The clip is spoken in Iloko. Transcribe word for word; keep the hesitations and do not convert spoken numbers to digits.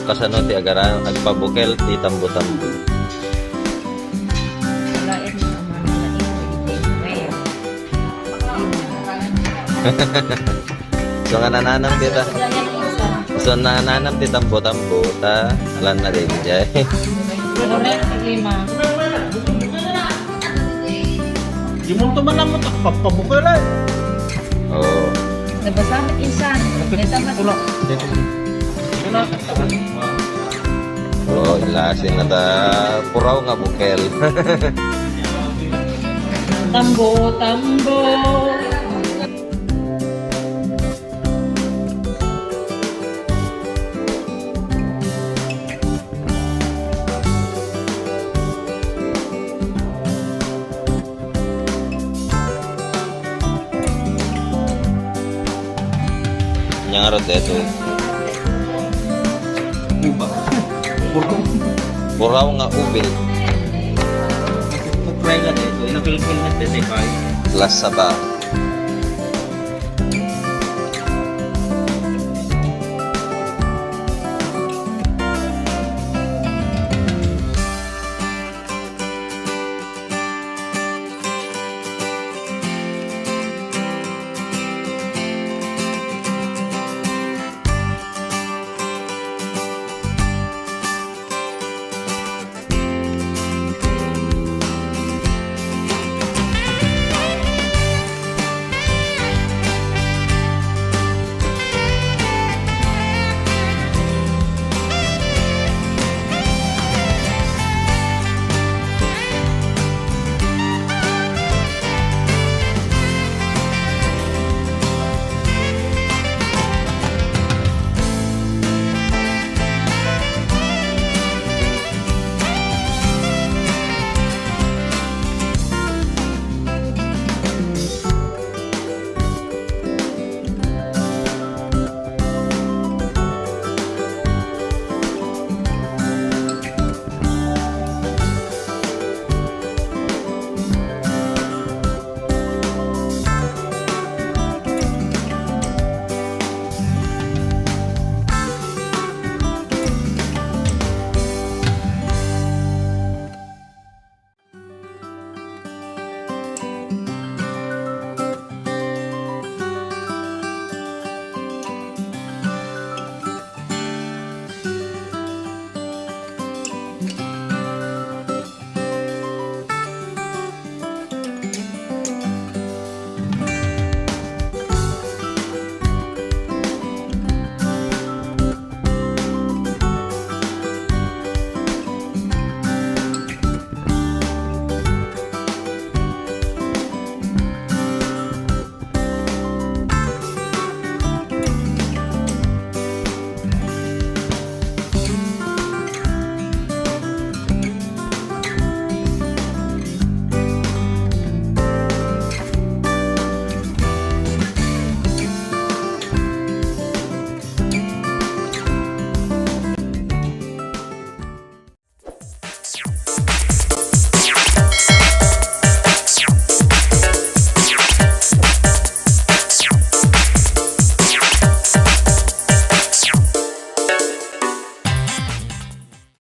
Kasano ti agaran, agpabukel ti tambo-tambo. Lain nga amana, lain nga iti. So nga nananam dita. So nananam ti tambo-tambo, ta alanna din jay. Correct, lima. Di mo ito man ang matak, papabukel eh. Oo. Nabasa mo insan. Neta mat- Pura. Dito. Oo, ilasin na ta. Puraw nga bukel. Tambo, tambo. Nya nga rod detoy. Diba? Puro. Puraw nga ubil. Pupray nga dito. Inapil-pil na dito, eh, kay. Lasa ba?